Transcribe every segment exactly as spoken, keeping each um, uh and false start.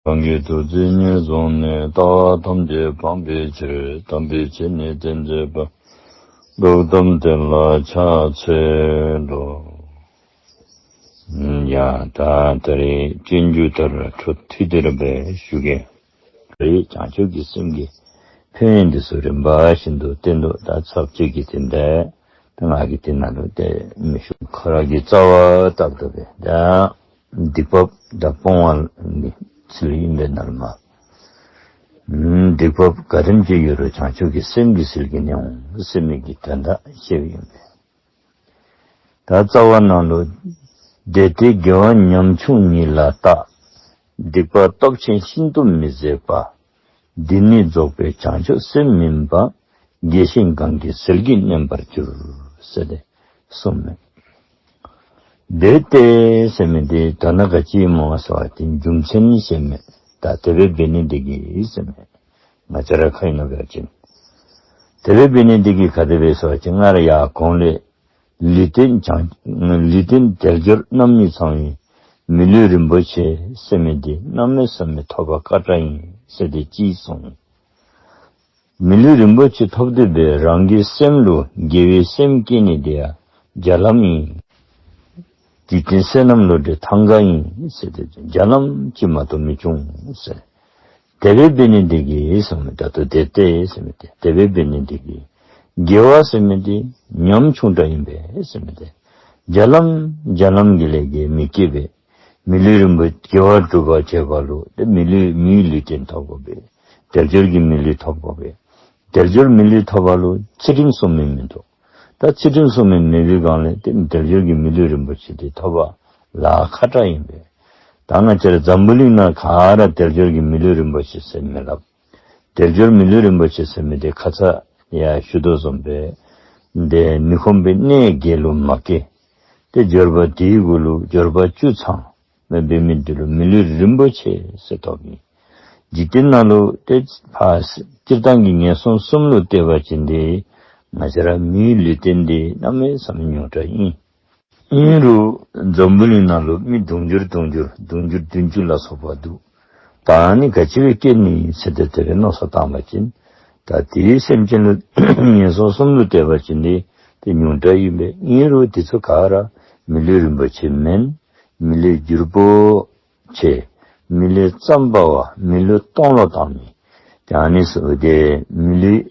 རང་གི་ཐུགས་རྗེ་ཉེར་བཟུང་ནས། ལྟ་བ་ཐམས་ཅད་སྤང་བའི་ཕྱིར། དམ་པའི་ཆོས་ནི་སྟོན་མཛད་པ། སྒྲུབ་ཐབས་དེ་ལ་ཕྱག་འཚལ་ལོ། ཡ་ད་ད་རེས་སྤྱོད་འཇུག་ལྟར་འཕྲོ་མཐུད་དེ་ར་སྦེ་ཞུ་གེ། རེས་བྱང་ཆུབ་ཀྱི་སེམས་ཀྱི་ཕན་ཡོན་འདི་ཚུ་རིམ་པ་བཞིན་དུ་བསྟན་དོ། ད་ཚར་གཅིག་གི་དེ་འདི་ད་ང་གིས་དེ་ནང་ལུ་ཏེ་མི་ཞུ། ཁོ་ར་གི་རྩ་བ་ལྟར་དུ་སྦེ་ད་སྡིག་པ་དང་སྤོང་བ་ནི་ཚུལ་ཨིན་པས་ནཱ་ལུ་མ། ཨམ་སྡིག་པ་ག་དེམ་ཅིག་ཡོད་རུང་བྱང་ཆུབ་ཀྱི་སེམས་ཀྱིས་སེལ་གྱི་ནི་འོང་ཟེར་མི་གི་དོན་དག་བཤད་པའི་ཨིན་པས། ད་རྩ་བ་ནང་ལུ་དེ་ལྟས་དགེ་བ་ཉམ་ཆུང་ཉིད་ལ་བརྟག། སྡིག་པ་སྟོབས་ཆེན་ཤིན་ཏུ་མི་བཟད་པ། འདི་ནི་རྫོགས་པའི་བྱང་ཆུབ་སེམས་མིན་པ། དགེ་ཞིང་གང་གིས་ཟིལ་གྱིས་གནོན་པར་འགྱུར། ཟེར་ཏེ་གསུངས་མས། དེ་ལྟས་ཟེར་མི་འདི་དོན་ག་ཅི་སྨོ་ཟེར་བ་ཅིན་རྒྱུ་མཚན་ཟེར་མི་ད་དེ་སྦེ་འབད་ནི་འདི་གིས་ཟེར་མི་ང་བཅས་ར་ཁ་ཨིན་ན་འབད་བ་ཅིན་དེ་སྦེ་འབད་ནི་འདི་གིས་ག་དེ་སྦེ་ཟེར་བ་ཅིན་སྔར་ཡང་གོང་ལས་ལུས་རྟེན་བྱང་ལུས་རྟེན་དལ་འབྱོར་རྣམ་གཉིས་ཚང་བའི་མི་ལུས་རིན་པོ་ཆེ་ཟེར་མི་འདི་གནམ་མེད་ས་མེད་ཐོབ་པ་དཀའ་དྲགས་ཨིན་ཟེར་ཏེ་ཅིག་གསུངས། མི་ལུས་རིན་པོ་ཆེ་ཐོབ་སྟེ་སྦེ་རང་གི་སེམས་ལུ་དགེ་བའི་སེམས་སྐྱེ་ནི་འདི་ཡང་བརྒྱ་ལམ་ཨིན། འཇིག་རྟེན་བསོད་ནམས་བློ་གྲོས་ཐང་ག་ཨིན་ཟེར་ཏེ་བརྒྱ་ལམ་ཅིག་མ་གཏོགས་མི་འབྱུང་ཟེར། དེ་སྦེ་འབད་ནི་འདི་གིས་ཟེར་མི་ད་ལྟོ་དེ་ལྟས་ཟེར་མི་འདི་དེ་སྦེ་འབད་ནི་འདི་གིས་དགེ་བ་ཟེར་མི་འདི་ཉམ་ཆུང་དྲགས་ཨིན་པས་ཟེར་མི་འདི་བརྒྱ་ལམ་བརྒྱ་ལམ་གྱི་ལས་ཀྱིས་མི་སྐྱེ་བས། མི་ལུས་རིན་པོ་དགེ་བ་སྒྲུབ་པར་བྱེད་པ་ལུ་ཏེ་མི་ལུས་མིའི་ལུས་རྟེན་ཐོབ་དགོ་པས། དལ་འབྱོར་གྱི་མི་ལུས་ཐོབ་དགོ་པས། དལ་འབྱོར་མི་ལུས་ཐོབ་པ་ལུ་ཚུལ་ཁྲིམས་སྲུང་མི་མིན་འདུག། ད་ཚུལ་ཁྲིམས་སྲུང་མི་མེད་པའི་སྒང་ལས་ཏེ་དལ་འབྱོར་གྱི་མི་ལུས་རིན་པོ་ཆེ་འདི་ཐོབ་པ་ལཱ་ཁག་དྲགས་ཨིན་པས། ད་ང་བཅས་ར་འཛམ་བུ་གླིང་ནང་ག་ར་དལ་འབྱོར་གྱི་མི་ལུས་རིན་པོ་ཆེ་ཟེར་མི་སླབ། དལ་འབྱོར་མི་ལུས་རིན་པོ་ཆེ་ཟེར་མི་འདི་ཁ་ཙ་ཡང་ཞུ་དོ་བཟུམ་སྦེ་ཏེ་མི་ཁོམ་པའི་གནས་བརྒྱད་ལུ་མ་སྐྱེ། ཏེ་འབྱོར་པ་དེའི་གུ་ལུ་འབྱོར་པ་བཅུ་ཚང་མི་འབད་མི་འདི་ལུ་མི་ལུས་རིན་པོ་ཆེ་ཟེར་ཐོབ་ཨིན། འཇིག་རྟེན་ནང་ལུ་ཏེ་ཕར་སྤྱིར་བཏང་གི་ངན་སོང་གསུམ་ལུ་བལྟ་བ་ཅིན་ཏེ་ང་བཅས་ར་མིའི་ལུས་རྟེན་འདི་གནམ་མེད་ས་མེད་ཉུང་དྲགས་ཨིན། ཨིན་རུང་འཛམ་བུ་གླིང་ནང་ལུ་མི་དུང་ཕྱུར་དུང་ཕྱུར་དུང་ཕྱུར་བདུན་ཅུ་ལ་སོགས་པ་འདུག། ད་ཨ་ནི་ག་ཅི་སྦེ་སྐྱེ་ནི་ཟེར་ཏེ་དེ་སྦེ་མནོ་བསམ་བཏང་བ་ཅིན་ད་དེའི་སེམས་ཅན་ལུ་ངན་སོང་གསུམ་ལུ་བལྟ་བ་ཅིན་ཏེ་དེ་ཉུང་དྲགས་ཨིན་པས། ཨིན་རུང་དེ་ཚུ་ག་ར་མི་ལུས་རིན་པོ་ཆེ་མེན། མི་ལུས་འབྱོར་པོ་ཆེ། མི་ལུས་རྩམ་པ་བ། མི་ལུས་སྟོང་ལོ་བཏང་མི། ཏེ་ཨ་ནི་ཚུ་དེ་མི་ལུས་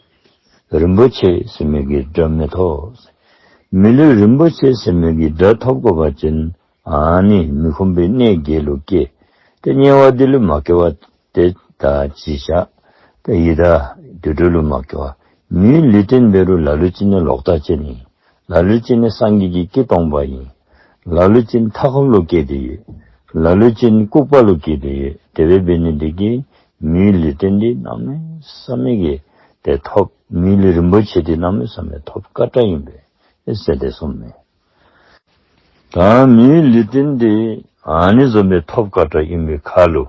རིན་པོ་ཆེ་ཟེར་མི་གི་སྒྲ་མི་ཐོབ། མི་ལུས་རིན་པོ་ཆེ་ཟེར་མི་གི་སྒྲ་ཐོབ་དགོ་པ་ཅིན་ཨ་ནི་མི་ཁོམ་པའི་གནས་བརྒྱད་ལུ་སྐྱེ། ཏེ་དམྱལ་བ་འདི་ལུ་མ་སྐྱེ་བར་ཏེ་ད་ཅི་བྱ། ཏེ་ཡི་དྭགས་དུད་འགྲོ་ལུ་མ་སྐྱེ་བར་མིའི་ལུས་རྟེན་འབད་རུང་ལ་ལུ་ཅིག་ནི་ལོག་ལྟ་ཅན་ཨིན། ལ་ལུ་ཅིག་ནི་སངས་རྒྱས་ཀྱི་སྐུ་སྟོང་པ་ཨིན། ལ་ལུ་ཅིག་མཐའ་འཁོབ་ལུ་སྐྱེས་ཏེ་ཡོད། ལ་ལུ་ཅིག་ལྐུགས་པ་ལུ་སྐྱེས་ཏེ་ཡོད། དེ་སྦེ་འབད་ནི་འདི་གིས་མིའི་ལུས་རྟེན་འདི་གནམ་མེད་ས་མེད་ཀྱི་ཏེ་ཐོབ། མིའི་ལུས་རིན་པོ་ཆེ་འདི་གནམ་མེད་ས་མེད་ཐོབ་དཀའ་དྲགས་ཨིན་པས་ཟེར་ཏེ་གསུངས་མས། ད་མིའི་ལུས་རྟེན་འདི་ཨ་ནི་བཟུམ་སྦེ་ཐོབ་དཀའ་དྲགས་ཨིན་པའི་ཁར་ལུ་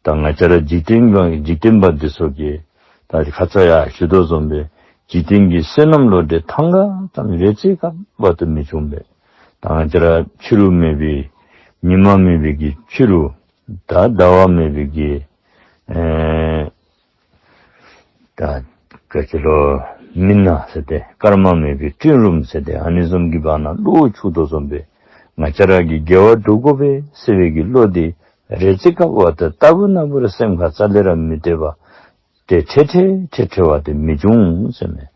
ད་ང་བཅས་ར་འཇིག་རྟེན་གང་འཇིག་རྟེན་པ་འདི་ཚུ་གིས་ད་ཁ་ཙ་ཡང་ཞུ་དོ་བཟུམ་སྦེ་འཇིག་རྟེན་གྱི་བསོད་ནམས་བློ་གྲོས་ཐང་ག་ཙམ་རེ་ཅིག་ག་བ་ཏེ་མི་འབྱུང་པས། ད་ང་བཅས་ར་ཕྱི་རུ་མེད་པའི་ཉི་མ་མེད་པའི་གི་ཕྱི་རུ་ད་ཟླ་བ་མེད་པའི་གི་ཨེ་ད་ག་ཅི་ལོ་མི་ནག་ཟེར་ཏེ་སྐར་མ་མེད་པའི་སྤྲིན་རུམ་ཟེར་ཏེ་ཨ་ནི་བཟུམ་གྱི་བར་ན་བློ་འཆུག་དོ་བཟུམ་སྦེ་ང་བཅས་ར་གིས་དགེ་བ་སྒྲུབ་དགོ་པས་ཟེར་བའི་གི་བློ་འདི་རེ་ཅིག་ག་བ་ཏེ་ལྟ་བུ་ན་བུ་ར་སེམས་ཁར་རྩ་ལས་ར་མི་སྡོད་པ་ཏེ་ཁྲེ་ཁྲེ་ཁྲེ་ཁྲེ་བ་ཏེ་མི་འབྱུང་ཟེར་མས།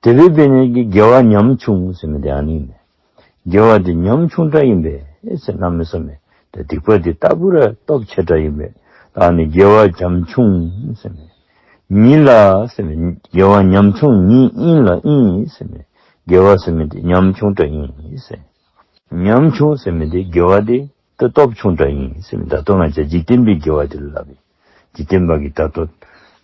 དེ་སྦེ་འབད་ནི་གིས་དགེ་བ་ཉམ་ཆུང་ཟེར་མི་འདི་ཨ་ནི་མས། དགེ་བ་འདི་ཉམ་ཆུང་དྲགས་ཨིན་པས་ཟེར། གནམ་མེད་ས་མེད་ཏེ་སྡིག་པ་འདི་ལྟ་བུ་ར་སྟོབས་ཆེ་དྲགས་ཨིན་པས། ད་ཨ་ནི་དགེ་བ་ཉམ་ཆུང་ཟེར་མས། ཉིད་ལ་ཟེར་མས། དགེ་བ་ཉམ་ཆུང་ཉིད་ཨིན་ལ་ཨིན་ཟེར་མས། དགེ་བ་ཟེར་མི་འདི་ཉམ་ཆུང་དྲགས་ཨིན་ཟེར། ཉམ་ཆུང་ཟེར་མི་འདི་དགེ་བ་འདི་ཏེ་སྟོབས་ཆུང་དྲགས་ཨིན་ཟེར་མས། ད་ལྟོ་ང་བཅས་འཇིག་རྟེན་པའི་དགེ་བ་འདི་ལུ་སླབ་ཨིན། འཇིག་རྟེན་པ་གིས་ད་ལྟོ་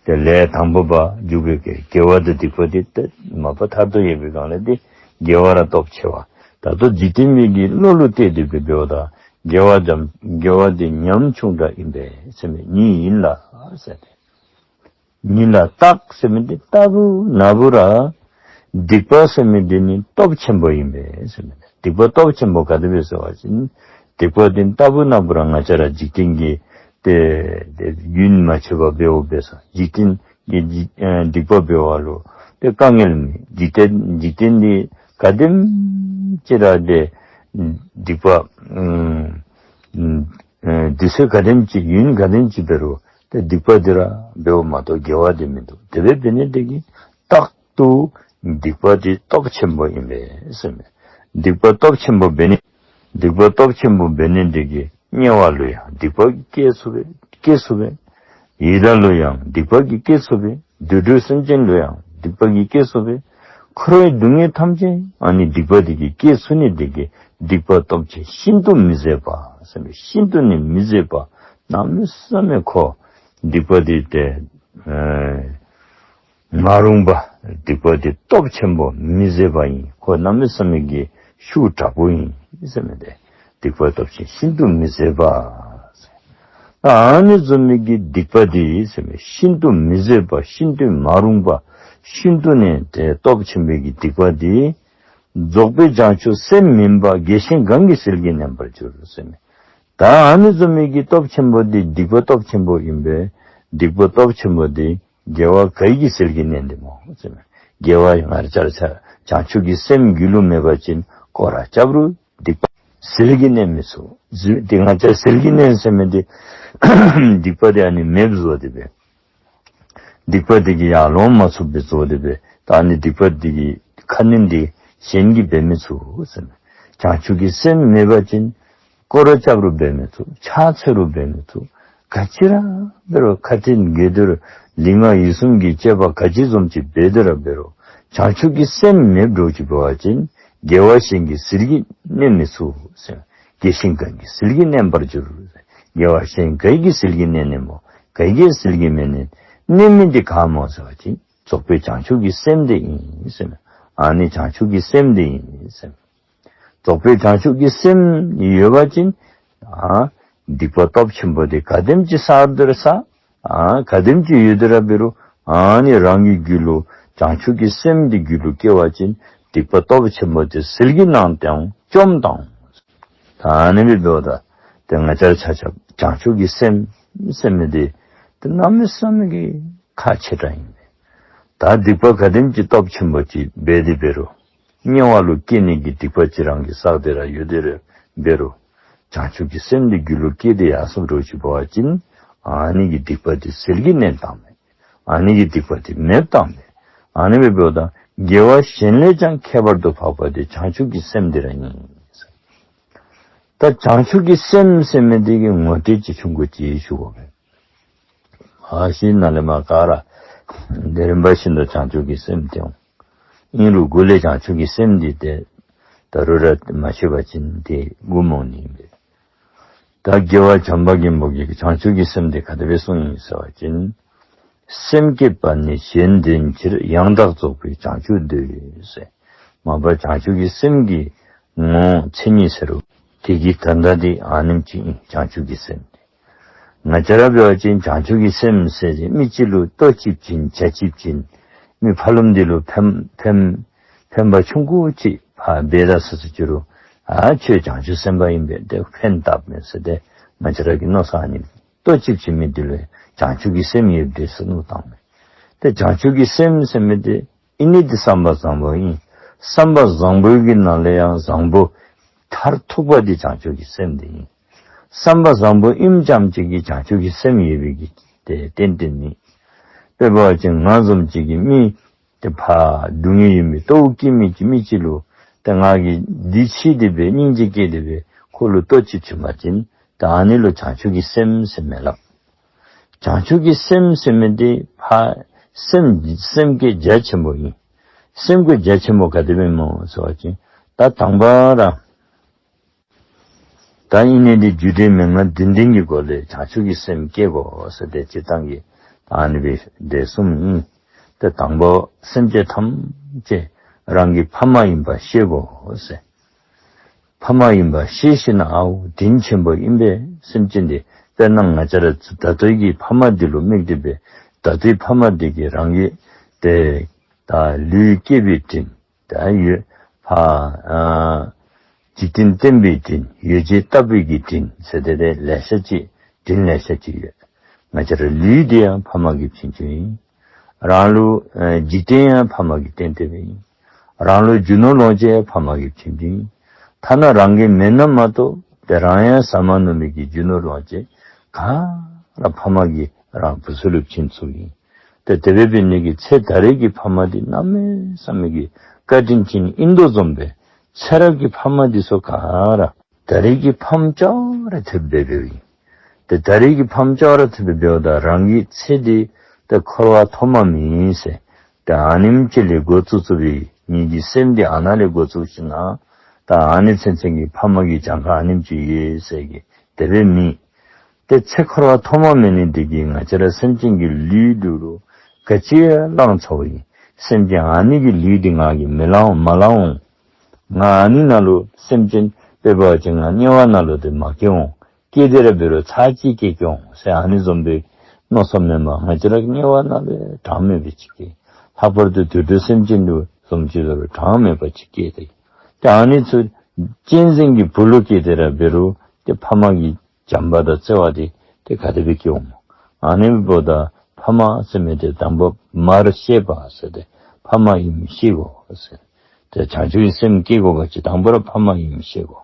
ཏེ་ལས་དང་པོ་པ་འཇུག་པའི་དགེ་དགེ་བ་དང་སྡིག་པ་འདི་ཏེ་མ་པ་ཐར་དུ་ཡོད་པའི་སྒང་ལས་འདི་དགེ་བ་ར་སྟོབས་ཆེ་བ། ད་ལྟོ་འཇིག་རྟེན་པའི་གི་བློ་ལུ་བལྟས་ཏེ་འབད་འབདཝ་ད་དགེ་བ་ཉམ་དགེ་བ་འདི་ཉམ་ཆུང་དྲགས་ཨིན་པས་ཟེར་མས། ཉིད་ཨིན་ལ་ཟེར་ཏེ། ཉིད་ལ་བརྟག་ཟེར་མི་འདི་ལྟ་བུ་ན་བུ་ར་སྡིག་པ་ཟེར་མི་འདི་ནི་སྟོབས་ཆེན་པོ་ཨིན་པས་ཟེར་མས། སྡིག་པ་སྟོབས་ཆེན་པོ་ག་དེ་སྦེ་ཟེར་བ་ཅིན་སྡིག་པ་འདི་ལྟ་བུ་ན་བུ་ར་ང་བཅས་ར་འཇིག་རྟེན་གྱི་ ཏེ་ཏེ་རྒྱུན་མ་ཆད་པར་འབདཝ་འབད་ས། འཇིག་རྟེན་གྱི་འཇིག་ཨ་སྡིག་པ་འབད་བ་ལུ་ཏེ་དཀའ་ངལ་མེད། འཇིག་རྟེན་འཇིག་རྟེན་འདི་ག་དེམ་ཅིག་ར་ཏེ་སྡིག་པ་ཨ་ཨ་དུས་ཚོད་ག་དེམ་ཅིག་ཡུན་ག་དེམ་ཅིག་འབད་རུང་ཏེ་སྡིག་པ་འདི་ར་འབདཝ་མ་གཏོགས་དགེ་བ་འདི་མིན་འདུག། དེ་སྦེ་འབད་ནི་འདི་གིས་རྟག་ཏུ་སྡིག་པ་འདི་སྟོབས་ཆེན་པོ་ཨིན་པས་ཟེར་མས། སྡིག་པ་སྟོབས་ཆེན་པོ་འབད་ནི་སྡིག་པ་སྟོབས་ཆེན་པོ་འབད་ནི་འདི་གིས་དམྱལ་བ་ལུ་ཡང་སྡིག་པ་གིས་སྐྱེ་ཚུགས་པས། སྐྱེ་ཚུགས་པས། ཡི་དྭགས་ལུ་ཡང་སྡིག་པ་གིས་སྐྱེ་ཚུགས་པས། དུད་འགྲོ་སེམས་ཅན་ལུ་ཡང་སྡིག་པ་གིས་སྐྱེ་ཚུགས་པས། འཁོར་བའི་སྡུག་བསྔལ་ཐམས་ཅད་ཨ་ནི་སྡིག་པ་འདི་གིས་སྐྱེ་ཚུགས་ནི་འདི་གིས་སྡིག་པ་སྟོབས་ཆེ་ཤིན་ཏུ་མི་བཟད་པ་ཟེར་མས། ཤིན་ཏུ་ནི་མི་བཟད་པ། གནམ་མེད་ས་མེད་ཁོ་སྡིག་པ་འདི་ཏེ་ཨེ་མ་རུངས་པ་སྡིག་པ་འདི་སྟོབས་ཆེན་པོ་མི་བཟད་པ་ཨིན། ཁོ་གནམ་མེད་ས་མེད་ཀྱི་ཤུགས་དྲག་པོ་ཨིན་ཟེར་མས། ཏེ་སྡིག་པ་སྟོབས་ཆེ་ཤིན་ཏུ་མི་བཟད་པ། ཨ་ནི་བཟུམ་མའི་གི་སྡིག་པ་འདི་ཟེར་མས། ཤིན་ཏུ་མི་བཟད་པ་ཤིན་ཏུ་མ་རུངས་པ་ཤིན་ཏུ་ནི་ཏེ་སྟོབས་ཆེན་པོའི་གི་སྡིག་པ་འདི་རྫོགས་པའི་བྱང་ཆུབ་སེམས་མིན་པ་དགེ་ཞིང་གང་གི་ཟིལ་གྱིས་གནོན་པར་འགྱུར་ཟེར་མས། ད་ཨ་ནི་བཟུམ་མའི་གི་སྟོབས་ཆེན་པོ་འདི་སྡིག་པ་སྟོབས་ཆེན་པོ་ཨིན་པས། སྡིག་པ་སྟོབས་ཆེན་པོ་འདི་དགེ་བ་ག་གིས་ཟིལ་གྱིས་གནོན་ཏེ་སྨོ་ཟེར་མས། དགེ་བ་ང་བཅས་ར་བྱང་ཆུབ་ཀྱི་སེམས་རྒྱུད་ལུ་མེད་པ་ཅིན་སྐོར་ར་རྐྱབ་རུང་སྡིག་པ་ཟིལ་གྱིས་གནོན་མི་ཚུགས། ཟིལ་འདི་ང་བཅས་ཟིལ་གྱིས་གནོན་ཟེར་མི་འདི་སྡིག་པ་འདི་ཨ་ནི་མེདཔ་བཟོ་སྟེ་སྦེ་སྡིག་པ་འདི་གིས་ཡར་ལོང་མ་ཚུགསཔ་སྦེ་བཟོ་སྟེ་སྦེ་ད་ཨ་ནི་སྡིག་པ་འདི་གི་ཁ་གནོན་འདི་གཞན་གྱིས་འབད་མི་ཚུགས་ཟེར་མས། བྱང་ཆུབ་ཀྱི་སེམས་མེད་པ་ཅིན་སྐོར་ར་རྐྱབ་རུང་འབད་མི་ཚུགས། ཕྱག་འཚལ་རུང་འབད་མི་ཚུགས། ག་ཅི་ར་འབད་རུང་ཁ་ཏོན་དགོས་འདོད་རུང་ལུས་ངག་ཡིད་གསུམ་གྱི་སྤྱོད་པ་ག་ཅི་བཟུམ་ཅིག་འབད་དེ་ར་འབད་རུང་བྱང་ཆུབ་ཀྱི་སེམས་མེདཔ་འགྱོ་ཅི་འབད་བ་ཅིན་དགེ་བ་གཞན་གྱིས་ཟིལ་གྱིས་གནོན་མི་ཚུགས་ཟེར། དགེ་ཞིང་གང་གི་ཟིལ་གྱིས་གནོན་པར་འགྱུར། དགེ་བ་གཞན་ག་གིས་ཟིལ་གྱིས་གནོན་ནི་སྨོ། ག་གིས་ཟིལ་གྱིས་མི་གནོན། གནོན་མི་འདི་ག་སྨོ་ཟེར་བ་ཅིན་རྫོགས་པའི་བྱང་ཆུབ་ཀྱི་སེམས་འདི་ཨིན་ཟེར་མས། ཨ་ནི་བྱང་ཆུབ་ཀྱི་སེམས་འདི་ཨིན་ཟེར་མས། རྫོགས་པའི་བྱང་ཆུབ་ཀྱི་སེམས་ཡོད་པ་ཅིན་ཨ་སྡིག་པ་སྟོབས་ཆེན་པོ་འདི་ག་དེམ་ཅིག་བསགས་དེ་ར་བསགས། ཨ་ག་དེམ་ཅིག་ཡོད་དེ་ར་འབད་རུང་ཨ་ནི་རང་གི་རྒྱུད་ལུ་བྱང་ཆུབ་ཀྱི་སེམས་འདི་རྒྱུད་ལུ་སྐྱེ་བ་ཅིན་སྡིག་པ་སྟོབས་ཆེན་པོ་འདི་ཟིལ་གྱིས་གནང་སྟེ་བཅོམ་བཏང་། ད་ཨ་ནི་སྦེ་འབདཝ་ད་ཏེ་ང་བཅས་ར་ཆ་ཁྱབ་བྱང་ཆུབ་ཀྱི་སེམས་ཟེར་མི་འདི་ཏེ་གནམ་མེད་ས་མེད་ཀྱི་ཁག་ཆེ་དྲགས་ཨིན་པས། ད་སྡིག་པ་ག་དེམ་ཅིག་སྟོབས་ཆེན་པོ་ཅིག་འབད་དེ་འབད་རུང་དམྱལ་བ་ལུ་སྐྱེ་ནི་གི་སྡིག་པ་ཅིག་རང་གིས་བསགས་ཏེ་ར་ཡོད་དེ་ར་འབད་རུང་བྱང་ཆུབ་ཀྱི་སེམས་འདི་རྒྱུད་ལུ་སྐྱེས་ཏེ་ཡར་སོང་འགྱོ་ཅི་འབད་བ་ཅིན་ཨ་ནི་གི་སྡིག་པ་འདི་ཟིལ་གྱིས་གནོན་བཏང་མས། ཨ་ནི་གི་སྡིག་པ་འདི་མེདཔ་བཏང་མས། ཨ་ནི་སྦེ་འབདཝ་ད་དགེ་བ་གཞན་ལས་ཀྱང་ཁྱད་པར་དུ་འཕགས་པ་འདི་བྱང་ཆུབ་ཀྱི་སེམས་འདི་ར་ཨིན། ད་བྱང་ཆུབ་ཀྱི་སེམས་ཟེར་མི་འདི་གི་ངོ་སྤྲོད་ཅིག་ཆུང་ཀུ་ཅིག་ཞུ་དགོ་པས། ཨ་ཤི་ན་ལས་མར་ག་ར་འདི་རིམ་པ་བཞིན་དུ་བྱང་ཆུབ་ཀྱི་སེམས་འདི་འོང་། ཨིན་རུང་འགོ་ལས་བྱང་ཆུབ་ཀྱི་སེམས་འདི་ཏེ་ད་རུང་ར་མ་ཤེས་པ་ཅིན་ཏེ་འགོ་མ་འོང་ནི་ཨིན་པས། ད་རྒྱལ་བ་བྱམས་པ་མགོན་པོ་གིས་བྱང་ཆུབ་ཀྱི་སེམས་འདི་ག་དེ་སྦེ་གསུངས་ཡི་ཟེར་བ་ཅིན། སེམས་བསྐྱེད་པ་ནི་གཞན་དོན་ཕྱིར། ཡང་དག་རྫོགས་པའི་བྱང་ཆུབ་འདོད་ཟེར། མ་པ་བྱང་ཆུབ་ཀྱི་སེམས་ཀྱི་ངོ་བོ་མཚན་ཉིད་ཟེར་རུང་དེ་གི་དོན་དག་འདི་ཨ་ནེམ་ཅིག་ཨིན། བྱང་ཆུབ་ཀྱི་སེམས་འདི་ང་བཅས་ར་འབད་བ་ཅིན་བྱང་ཆུབ་ཀྱི་སེམས་ཟེར་ཏེ་མི་ཅིག་ལུ་ལྟོ་ཅིག་བྱིན་ཇ་ཅིག་བྱིན་མི་ཕ་ལུམ་འདི་ལུ་ཕན་ཕན་ཕན་པ་ཆུང་ཀུ་ཅིག་ཕར་འབད་ད་ཟེར་ཟེར་ཅི་རུང་ཨ་ཁྱོད་བྱང་ཆུབ་སེམས་དཔའ་ཨིན་པས། ཏེ་ཕན་བཏགས་མས་ཟེར་ཏེ་ང་བཅས་ར་གི་མནོ་བསམ་ཨ་ནི་ལྟོ་ཅིག་བྱིན་མི་འདི་ལུ་བྱང་ཆུབ་ཀྱི་སེམས་ཡོདཔ་འདྲས་ཟེར་མནོ་བཏང་མས། ཏེ་བྱང་ཆུབ་ཀྱི་སེམས་ཟེར་མི་འདི་ཨིན་ནི་འདི་བསམ་པ་བཟང་པོ་ཨིན། བསམ་པ་བཟང་པོའི་གི་ནང་ལས་ཡང་བཟང་པོ་མཐར་ཐུག་པ་འདི་བྱང་ཆུབ་ཀྱི་སེམས་འདི་ཨིན། བསམ་པ་བཟང་པོ་ཨིནམ་ཙམ་ཅིག་གིས་བྱང་ཆུབ་ཀྱི་སེམས་ཡོད་པའི་གི་ཏེ་རྟེན་འབྲེལ་ཨིན། དཔེ་འབད་བ་ཅིན་ང་བཟུམ་ཅིག་གིས་མི་ཏེ་ཕར་སྡུག་བསྔལ་ཡོད་མི་ལྟོཝ་བཀྱེས་མི་ཅིག་མི་ཅིག་ལུ་ཏེ་ང་གིས་འདི་ཕྱི་དེ་སྦེ་སྙིང་རྗེ་སྐྱེས་ཏེ་སྦེ་ཁོ་ལུ་ལྟོ་ཅིག་བྱིན་པ་ཅིན་ད་ཨ་ནི་ལུ་བྱང་ཆུབ་ཀྱི་སེམས་ཟེར་མི་ལགས། བྱང་ཆུབ་ཀྱི་སེམས་ཟེར་མི་འདི་ཕར་སེམས་སེམས་བསྐྱེད་རྒྱ་ཆེན་པོ་ཨིན། སེམས་བསྐྱེད་རྒྱ་ཆེན་པོ་ག་དེ་སྦེ་སྨོ་ཟེར་བ་ཅིན་ད་དང་པ་ར་ད་ཨིན་ནི་འདི་རྒྱུ་འབྲས་མན་ངག་བདུན་ལྡན་གྱི་སྒོ་ལས་བྱང་ཆུབ་ཀྱི་སེམས་བསྐྱེད་དགོ་ཟེར་ཏེ་སྤྱིར་བཏང་གི་ཨ་ནི་སྦེ་དེ་གསུངམ་ཨིན། ཏེ་དང་པ་སེམས་ཅན་ཐམས་ཅད་རང་གི་ཕ་མ་ཨིནམ་ཤེས་དགོ་ཟེར། ཕ་མ་ཨིནམ་ཤེས་ཞིནམ་ཨའུ་དྲིན་ཆེན་པོ་ཨིན་པས་སེམས་ཅན་འདི། དཔེར་ན་ང་བཅས་ར་ད་ལྟོའི་གི་ཕ་མ་འདི་ལུ་དམིགས་ཏེ་སྦེ་ད་ལྟོའི་ཕ་མ་འདི་གིས་རང་གི་ཏེ་ད་ལུས་བསྐྱེད་པའི་དྲིན། ད་ཡོད་ཕ་ཨ་འཇིག་རྟེན་བསྟན་པའི་དྲིན། ཡོ་བྱད་བསྟབས་པའི་གི་དྲིན་ཟེར་ཏེ་ཏེ་ལེ་ཤ་ཅིག་ དྲིན་ལེ་ཤ་ཅིག་ཡོད། ང་བཅས་ར་ལུས་འདི་ཡང་ཕ་མ་གིས་བྱིན་བྱིནམ་ཨིན། རང་ལུ་ཨེ་འཇིག་རྟེན་ཡང་ཕ་མ་གིས་བསྟན་བསྟནམ་ཨིན། རང་ལུ་རྒྱུ་ནོར་ལོངས་སྤྱོད་ཡང་ཕ་མ་གིས་བྱིན་བྱིནམ་ཨིན། ཐ་ན་རང་གི་མེན་ན་མ་གཏོགས་ཏེ་རང་ཡང་ཟ་མ་ནུམ་མི་གི་རྒྱུ་ནོར་ལོངས་སྤྱོད་ག་ར་ཕ་མ་གིས་རང་བུ་ཚུ་ལུ་བྱིན་ཚུགསཔ་ཨིན། ཏེ་དེ་སྦེ་འབད་ནི་གི་ཚེ་ད་རེས་ཀྱི་ཕ་མ་འདི་གནམ་མེད་ས་མེད་ཀྱི་བཀའ་དྲིན་ཅན་ཨིན་དོ་བཟུམ་སྦེ་ཚེ་རབས་ཀྱི་ཕ་མ་འདི་ཚུ་ག་ར་ད་རེས་ཀྱི་ཕམ་ཅོག་ར་ཐེབས་སྦེ་འབདཝ་ཨིན། ཏེ་ད་རེས་ཀྱི་ཕམ་ཅོག་ར་ཐེབས་སྦེ་འབདཝ་ད་རང་གི་ཚེ་འདི་ཏེ་འཁོར་བ་ཐོག་མ་མེན་ཟེར། ཏེ་ཨ་ནེམ་ཅིག་ལས་འགོ་བཙུགས་བཙུགསཔ་ཨིན། ངེ་གི་སེམས་འདི་ཨ་ནཱ་ལས་འགོ་བཙུགས་ཞིནམ་ད་ཨ་ནི་ཚུན་ཚོད་ཀྱི་ཕ་མ་གི་གྱངས་ཁ་ཨ་ནེམ་ཅིག་ཡོད་ཟེར་གི་དེ་སྦེ་མེན། ཏེ་ཚེ་འཁོར་བ་ཐོག་མ་མེན་ནི་འདི་གིས་ང་བཅས་ར་སེམས་ཅན་གྱི་ལུས་འདི་ལུ་ག་ཅི་བླངས་ཚརཝ་ཨིན། སེམས་ཅན་ཨ་ནི་གི་ལུས་འདི་ང་གིས་མི་བླང་འོང་མ་བླང་འོང་། ང་ཨ་ནི་ནང་ལུ་སེམས་ཅན་དཔེ་འབད་བ་ཅིན་ང་དམྱལ་བ་ནང་ལུ་ཏེ་མ་སྐྱེ་འོང་། སྐྱེས་ཏེ་ར་འབད་རུང་ཚར་གཅིག་སྐྱེ་སྐྱེ་འོང་ཟེར་ཨ་ནི་བཟུམ་སྦེ་མནོ་བསམ་མེན་པར་ང་བཅས་ར་དམྱལ་བ་ནང་ལུ་གྲངས་མེད་པ་ཅིག་སྐྱེ། ལྷག་པར་དུ་དུད་འགྲོ་སེམས་ཅན་ལུ་བཟུམ་ཅིག་ལུ་གྲངས་མེད་པ་ཅིག་སྐྱེ་སྟེ། ཏེ་ཨ་ནི་ཚུ་གཅན་གཟན་གྱི་བུ་ལུ་སྐྱེས་ཏེ་ར་འབད་རུང་ཏེ་ཕ་མ་གི་བྱམས་པ་དང་བརྩེ་བ་འདི་ཏེ་ག་དེ་སྦེ་སྐྱེ་འོང་། ཨ་ནི་འབདཝ་ད་ཕ་མ་ཟེར་མི་འདི་དང་པ་མར་ཤེས་པ་ཟེར་ཏེ་ཕ་མ་ཨིནམ་ཤེས་དགོ་ཟེར། ཏེ་བྱང་ཆུབ་ཀྱི་སེམས་སྐྱེ་དགོ་པ་ཅིན་དང་པ་ར་ཕ་མ་ཨིནམ་ཤེས་དགོ།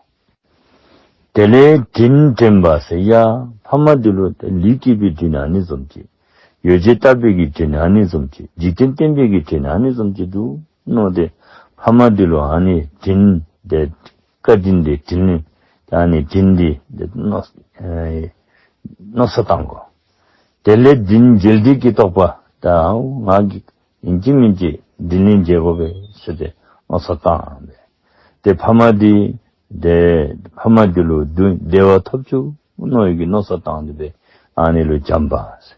དེ་ལས་དྲིན་དྲན་པ་ཟེར་ཡང་ཕ་མ་འདི་ལུ་ལུས་བསྐྱེད་པའི་དྲིན་ཨ་ནི་བཟུམ་ཅིག། ཡོ་བྱད་བཏབ་པའི་གི་དྲིན་ཨ་ནི་བཟུམ་ཅིག། འཇིག་རྟེན་བསྟན་པའི་གི་དྲིན་ཨ་ནི་བཟུམ་ཅིག་འདུག་མནོ་སྟེ་ཕ་མ་འདི་ལུ་ཨ་ནི་དྲིན་འདི་བཀའ་དྲིན་འདི་དྲིན་ཨ་ནི་དྲིན་འདི་འདི་མནོ་ཨེ་མནོ་བསམ་བཏང་དགོ། དེ་ལས་དྲིན་འཇལ་འདོད་ཀྱི་རྟོག་པ་ད་ང་གིས་ཨིན་ཅི་མིན་ཅི་དྲིན་ལན་འཇལ་དགོ་པས་ཟེར་ཏེ་མནོ་བསམ་བཏང་སྦེ། ཏེ་ཕ་མ་འདི་ཏེ་ཕ་མ་འདི་ལུ་བདེ་བདེ་བ་ཐོབ་བཅུག་མནོ་བའི་གི་མནོ་བསམ་བཏང་སྟེ་སྦེ་ཨ་ནི་ལུ་བྱམས་པ་ཟེར།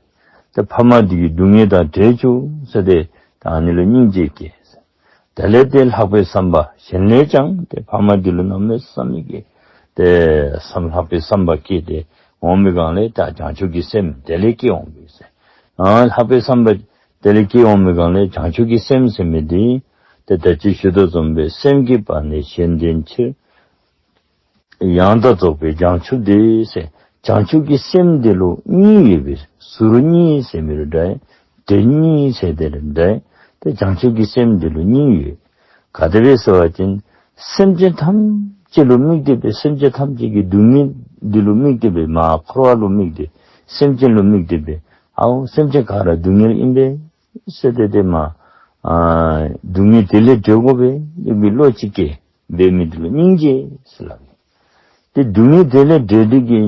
ཏེ་ཕ་མ་འདི་གི་སྡུག་བསྔལ་དང་བྲལ་བཅུག་ཟེར་ཏེ་ད་ཨ་ནི་ལུ་སྙིང་རྗེ་སྐྱེ་ཟེར། དེ་ལས་ཏེ་ལྷག་པའི་བསམ་པ་གཞན་ལས་ཀྱང་ཏེ་ཕ་མ་འདི་ལུ་གནམ་མེད་ས་མེད་ཀྱི་ཏེ་བསམ་ལྷག་པའི་བསམ་པ་སྐྱེས་ཏེ་འོང་མི་སྒང་ལས་ད་བྱང་ཆུབ་ཀྱི་སེམས་དེ་ལས་སྐྱེ་འོང་པས་ཟེར། ཨ་ལྷག་པའི་བསམ་པ་དེ་ལས་སྐྱེ་འོང་མི་སྒང་ལས་བྱང་ཆུབ་ཀྱི་སེམས་ཟེར་མི་འདི་ཏེ་ད་ཅི་ཞུ་དོ་བཟུམ་སྦེ་སེམས་བསྐྱེད་པ་ནི་གཞན་དོན་ཕྱིར། ཡང་དག་རྫོགས་པའི་བྱང་ཆུབ་འདི་ཟེར། བྱང་ཆུབ་ཀྱི་སེམས་འདི་ལུ་གཉིས་ཡོད་པས། ཟུར་གཉིས་ཟེར་མི་རུང་འདྲ། དོན་གཉིས་ཟེར་དེ་རུང་འདྲ། ཏེ་བྱང་ཆུབ་ཀྱི་སེམས་འདི་ལུ་གཉིས་ཡོད། ག་དེ་སྦེ་ཟེར་བ་ཅིན་སེམས་ཅན་ཐམས་ཅད་ལུ་དམིགས་ཏེ་སྦེ་སེམས་ཅན་ཐམས་ཅད་ཀྱི་སྡུག་བསྔལ་འདི་ལུ་དམིགས་ཏེ་སྦེ་མར་འཁོར་བ་ལུ་དམིགས་ཏེ་སེམས་ཅན་ལུ་དམིགས་ཏེ་སྦེ་ཨའོ་སེམས་ཅན་ག་ར་སྡུག་བསྔལ་ཨིན་པས་ཟེར་ཏེ་ཏེ་མར་ཨ་སྡུག་བསྔལ་དེ་ལས་གྲོལ་དགོ་པས་ཟེར་བའི་བློ་ཅིག་སྐྱེ། འབད་མི་འདི་ལུ་སྙིང་རྗེ་ཟེར་སླབ་ཨིན། ཏེ་སྡུག་བསྔལ་དེ་ལས་འདྲེན་འདོད་ཀྱི་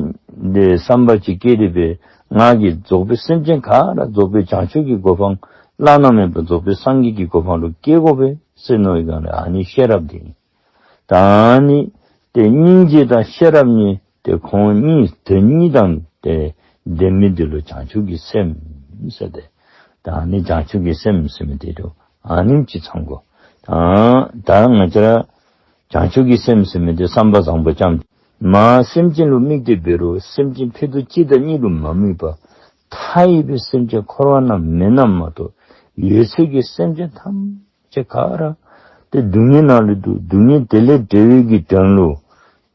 ཏེ་བསམ་པ་ཅིག་སྐྱེས་ཏེ་སྦེ་ང་གིས་རྫོགས་པའི་སེམས་ཅན་ག་ར་རྫོགས་པའི་བྱང་ཆུབ་ཀྱི་གོ་འཕང་བླ་ན་མེད་པ་རྫོགས་པའི་སངས་རྒྱས་ཀྱི་གོ་འཕང་ལུ་སྐྱེ་དགོ་པས་ཟེར་མནོ་བའི་སྒང་ལས་ཨ་ནི་ཤེས་རབ་འདི་ཨིན། ད་ཨ་ནི་ཏེ་སྙིང་རྗེ་དང་ཤེས་རབ་གཉིས་ཏེ་ཁོང་གཉིས་དོན་གཉིས་དང་ཏེ་ལྡན་མི་འདི་ལུ་བྱང་ཆུབ་ཀྱི་སེམས་ཟེར་ཏེ། ད་ཨ་ནི་བྱང་ཆུབ་ཀྱི་སེམས་ཟེར་མི་འདི་ལུ་ཨ་ནེམ་ཅིག་ཚང་དགོ། ད་ད་ང་བཅས་ར་བྱང་ཆུབ་ཀྱི་སེམས་ཟེར་མི་འདི་བསམ་པ་བཟང་པོ་ཙམ། མར་སེམས་ཅན་ལུ་དམིགས་ཏེ་འབད་རུང་སེམས་ཅན་ཕྱེད་དོ་གཅིག་དང་གཉིས་ལུ་མ་དམིགས་པར་མཐའ་ཡས་པའི་སེམས་ཅན་འཁོར་བ་ནང་མེད་ན་མ་གཏོགས་ཡོད་ཚད་ཀྱི་སེམས་ཅན་ཐམས་ཅད་ག་ར་ཏེ་སྡུག་བསྔལ་ནང་ལུ་འདུག། སྡུག་བསྔལ་དེ་ལས་འདྲེན་པའི་གི་དོན་ལུ་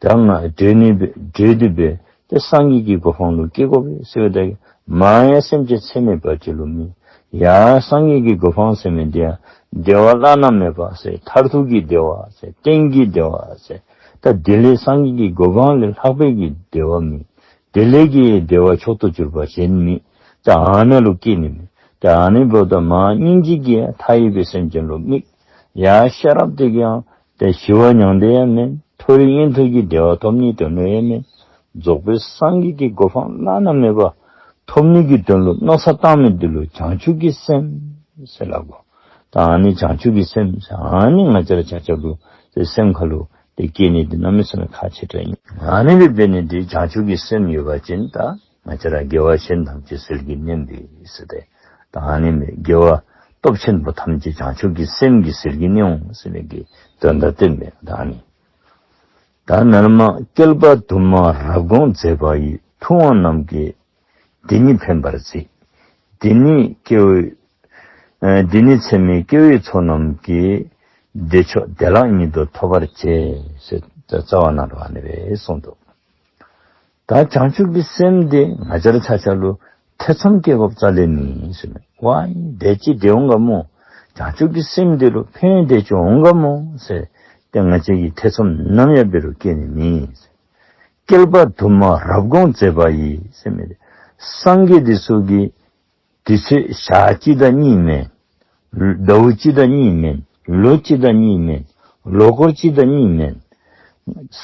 ད་ང་འདྲེན་ནི་འབད་འདྲེན་ཏེ་འབད་ཏེ་སངས་རྒྱས་ཀྱི་གོ་འཕང་ལུ་སྐྱེ་དགོ་པས་ཟེར་བའི་ད་གི་མར་ཡང་སེམས་ཅན་ཚད་མེད་པ་ཅིག་ལུ་དམིགས། ཡར་སངས་རྒྱས་ཀྱི་གོ་འཕང་ཟེར་མི་འདི་ཡང་བདེ་བ་བླ་ན་མེད་པ་ཟེར་མཐར་ཐུག་གི་བདེ་བ་ཟེར་གཏན་གྱི་བདེ་བ་ཟེར་ད་དེ་ལས་སངས་རྒྱས་ཀྱི་གོ་འཕང་ལས་ལྷག་པའི་གི་བདེ་བ་མེད། དེ་ལས་ཀྱི་བདེ་བ་མཆོག་ཏུ་གྱུར་པ་གཞན་མེད། ད་ཨ་ནཱ་ལུ་སྐྱེ་ནི་མེད། ད་ཨ་ནི་འབདཝ་ད་མར་སྙིང་རྗེ་གིས་མཐའ་ཡས་པའི་སེམས་ཅན་ལུ་དམིགས། ཡར་ཤེས་རབ་དེ་གིས་ཡང་ཏེ་ཞི་བ་མྱང་འདོད་ཡང་མེན། མཐོ་རིས་མངོན་མཐོ་གི་བདེ་བ་ཐོབ་ནིའི་དོན་ལུ་ཡང་མེན། རྫོགས་པའི་སངས་རྒྱས་ཀྱི་གོ་འཕང་བླ་ན་མེད་པ་ཐོབ་ནི་གི་དོན་ལུ་མནོ་བསམ་བཏང་མི་འདི་ལུ་བྱང་ཆུབ་ཀྱི་སེམས་ཟེར་སླབ་དགོ། ད་ཨ་ནི་བྱང་ཆུབ་ཀྱི་སེམས་ཟེར་ཨ་ནི་ང་བཅས་ར་ཆ་ཁྱབ་ལུ་ཏེ་སེམས་ཁ་ལུ་ཏེ་སྐྱེ་ནི་འདི་གནམ་མེད་ས་མེད་ཁག་ཆེ་དྲགས་ཨིན། ཨ་ནི་སྦེ་འབད་ནི་འདི་བྱང་ཆུབ་ཀྱི་སེམས་ཡོད་པ་ཅིན་ད་ང་བཅས་ར་དགེ་བ་གཞན་ཐམས་ཅད་ཟིལ་གྱིས་མནན་པས་ཟེར་ཏེ། ད་ཨ་ནི་སྦེ་དགེ་བ་སྟོབས་ཆེན་པོ་ཐམས་ཅད་བྱང་ཆུབ་ཀྱི་སེམས་ཀྱིས་ཟིལ་གྱིས་མནན་འོང་ཟེར་བའི་གི་དོན་དག་བསྟན་པས། ད་ཨ་ནི་ད་ནར་མ་བསྐལ་པ་དུ་མར་རབ་དགོངས་མཛད་པ་ཡི། ཐུབ་དབང་རྣམས་ཀྱིས་འདི་ཉིད་ཕན་པར་མཛད། འདི་ནི་སྐྱེ་བོའི་ཨ་འདི་ནི་ཚད་མེད་སྐྱེ་བོའི་ཚོགས་རྣམས་ཀྱིས། བདེ་མཆོག་བདེ་བླག་ཉིད་དུ་ཐོབ་པར་བྱེད། ཟེར་རྩ་བ་ནང་ལུ་ཨ་ནི་སྦེ་གསུངས་འདུག། ད་བྱང་ཆུབ་ཀྱི་སེམས་དེ་ང་བཅས་ར་ཆ་ཁྱབ་ལུ་ཐེ་ཚོམ་སྐྱེ་དགོཔ་རྩ་ལས་མེད་ཟེར་མས། ཝའི་དེ་ཅིག་དེ་འོང་ག་མོ། བྱང་ཆུབ་ཀྱི་སེམས་དེ་ལུ་ཕན་ཡོན་དེ་ཅིག་འོང་ག་མོ་ཟེར་ཏེ་ང་བཅས་ཀྱིས་ཐེ་ཚོམ་ནམ་ཡང་འབད་རུང་སྐྱེ་ནི་མེད། བསྐལ་པ་དུ་མར་རབ་དགོངས་མཛད་པ་ཡིས་ཟེར་མི་དེ། སངས་རྒྱས་འདི་ཚུ་གིས་དུས་ཚོད་ཞག་གཅིག་དང་གཉིས་མེན། ཟླཝ་གཅིག་དང་གཉིས་མེན། ལོ་གཅིག་དང་གཉིས་མེན། ལོ་འཁོར་གཅིག་དང་གཉིས་མེན།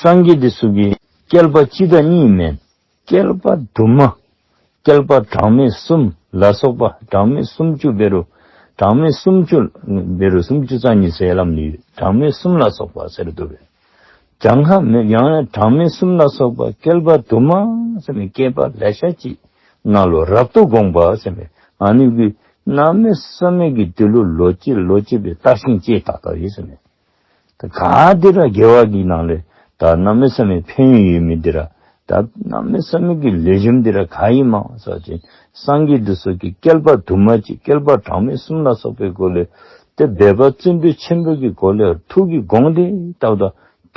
སངས་རྒྱས་འདི་ཚུ་གིས་བསྐལ་པ་གཅིག་དང་གཉིས་མེན། བསྐལ་པ་དུ་མ། བསྐལ་པ་གྲངས་མེད་གསུམ་ལ་སོགས་པ། གྲངས་མེད་སུམ་ཅུ་འབད་རུང་། གྲངས་མེད་སུམ་ཅུ་འབད་རུང་སུམ་ཅུ་རྩ་གཉིས་ཟེར་སླབ་ནི་ཡོད། གྲངས་མེད་གསུམ་ལ་སོགས་པ་ཟེར་དོ་བས། གྱངས་ཁ་མེད། ཡང་ན་གྲངས་མེད་གསུམ་ལ་སོགས་པ་བསྐལ་པ་དུ་མ་ཟེར་མི་བསྐལ་པ་ལེ་ཤ་ཅིག་ནང་ལུ་རབ་ཏུ་དགོངས་པ་ཟེར་མི་ཨ་ནི་གི་གནམ་མེད་ས་མེད་ཀྱི་དེ་ལུ་ལོ་གཅིག་ལོ་གཅིག་སྦེ་བརྟག་ཤིང་དཔྱད་བལྟ་བལྟཝ་ཨིན་ཟེར་མས། ད་ག་དེ་ར་དགེ་བ་གི་ནང་ལས་ད་གནམ་མེད་ས་མེད་ཕན་ཡོན་ཡོད་མི་དེ་ར་ད་གནམ་མེད་ས་མེད་ཀྱི་ལེགས་ཤོམ་དེ་ར་ག་ཨིན་མས་ཟེར་བ་ཅིན་སངས་རྒྱས་འདི་ཚུ་གིས་བསྐལ་པ་དུ་མ་ཅིག་བསྐལ་པ་གྲངས་མེད་གསུམ་ལ་སོགས་པའི་སྒོ་ལས་ཏེ་འབད་པ་བརྩོན་འགྲུས་ཆེན་པོ་གི་སྒོ་ལས་ཐུགས་ཀྱིས་དགོངས་ཏེ་བལྟཝ་ད་